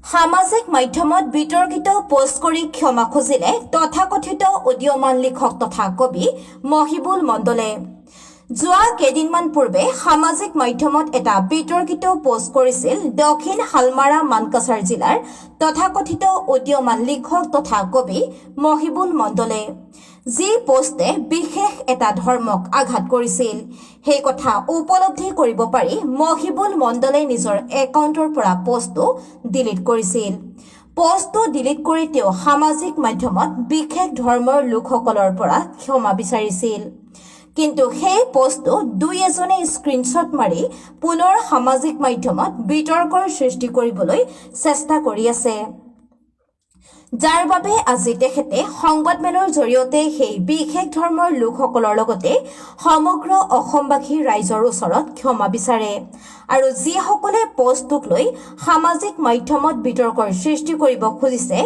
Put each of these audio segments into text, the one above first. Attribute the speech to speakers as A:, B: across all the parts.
A: সামাজিক মাধ্যমত বিতৰ্কিত পোষ্ট কৰি ক্ষমা খুজিলে তথাকথিত উদীয়মান লিখক তথা কবি মহিবুল মণ্ডলে। যোৱা কেইদিনমান পূৰ্বে সামাজিক মাধ্যমত এটা বিতৰ্কিত পোষ্ট কৰিছিল দক্ষিণ শালমাৰা মানকাছাৰ জিলাৰ তথাকথিত উদীয়মান লিখক তথা কবি মহিবুল মণ্ডলে, যি পোষ্টে বিশেষ এটা ধৰ্মক আঘাত কৰিছিল। সেই কথা উপলব্ধি কৰিব পাৰি মহিবুল মণ্ডলে নিজৰ একাউণ্টৰ পৰা পোষ্টটো ডিলিট কৰিছিল। পোষ্টটো ডিলিট কৰি তেওঁ সামাজিক মাধ্যমত বিশেষ ধৰ্মৰ লোকসকলৰ পৰা ক্ষমা বিচাৰিছিল। কিন্তু সেই পোষ্টটো দুই এজনে স্ক্ৰীনশ্বট মাৰি পুনৰ সামাজিক মাধ্যমত বিতৰ্কৰ সৃষ্টি কৰিবলৈ চেষ্টা কৰি আছে, যাৰ বাবে আজি তেখেতে সংবাদমেলৰ জৰিয়তে সেই বিশেষ ধৰ্মৰ লোকসকলৰ লগতে সমগ্ৰ অসমবাসী ৰাইজৰ ওচৰত ক্ষমা বিচাৰে আৰু যিসকলে পোষ্টটোক লৈ সামাজিক মাধ্যমত বিতৰ্কৰ সৃষ্টি কৰিব খুজিছে,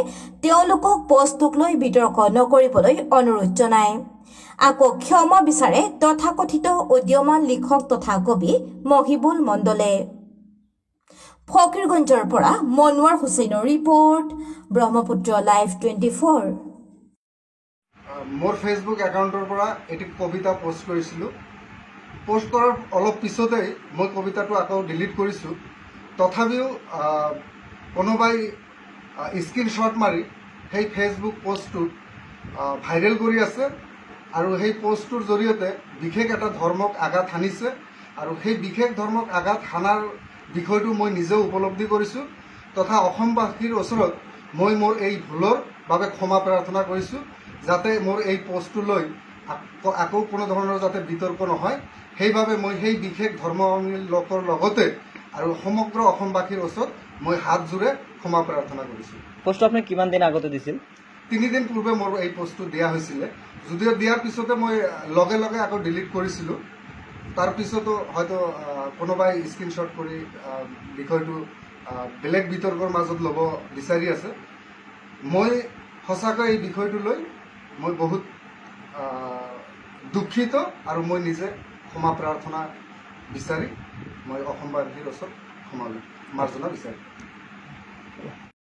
A: তেওঁলোকক পোষ্টটোক লৈ বিতৰ্ক নকৰিবলৈ অনুৰোধ জনায়। আকৌ ক্ষমা বিচাৰে তথাকথিত উদীয়মান লিখক তথা কবি মহিবুল মণ্ডলে। ফকীৰগঞ্জৰ পৰা মনোৱাৰ হুছেইনৰ ৰিপৰ্ট, ব্ৰহ্মপুত্ৰ লাইভ 24।
B: মোৰ ফেচবুক একাউণ্টৰ পৰা এটি কবিতা পষ্ট কৰিছিলোঁ। পষ্ট কৰাৰ অলপ পিছতেই মই কবিতাটো আকৌ ডিলিট কৰিছোঁ। তথাপিও কোনোবাই স্ক্ৰীনশ্বট মাৰি সেই ফেচবুক পষ্টটোত ভাইৰেল কৰি আছে আৰু সেই পষ্টটোৰ জৰিয়তে বিশেষ এটা ধৰ্মক আঘাত হানিছে আৰু সেই বিশেষ ধৰ্মক আঘাত হানাৰ বিষয়টো মই নিজেও উপলব্ধি কৰিছোঁ তথা অসমবাসীৰ ওচৰত মই মোৰ এই ভুলৰ বাবে ক্ষমা প্ৰাৰ্থনা কৰিছোঁ, যাতে মোৰ এই পষ্টটো লৈ আকৌ কোনো ধৰণৰ যাতে বিতৰ্ক নহয়। সেইবাবে মই সেই বিশেষ ধৰ্মাৱলম্বী লোকৰ লগতে আৰু সমগ্ৰ অসমবাসীৰ ওচৰত মই হাত জোৰে ক্ষমা প্ৰাৰ্থনা কৰিছোঁ।
C: পোষ্টটো আপুনি কিমান দিন আগতে দিছিল?
B: 3 দিন পূৰ্বে মোৰ এই পষ্টটো দিয়া হৈছিলে যদিও দিয়াৰ পিছতে মই লগে লগে আকৌ ডিলিট কৰিছিলোঁ। তাৰপিছতো হয়তো কোনোবাই স্ক্ৰীনশ্বট কৰি বিষয়টো বেলেগ বিতৰ্কৰ মাজত ল'ব বিচাৰি আছে। মই সঁচাকৈ এই বিষয়টো লৈ মই বহুত দুখিত আৰু মই নিজে ক্ষমা প্ৰাৰ্থনা বিচাৰি মই অসমবাসীৰ ওচৰত ক্ষমা মাৰ্জনা বিচাৰিম।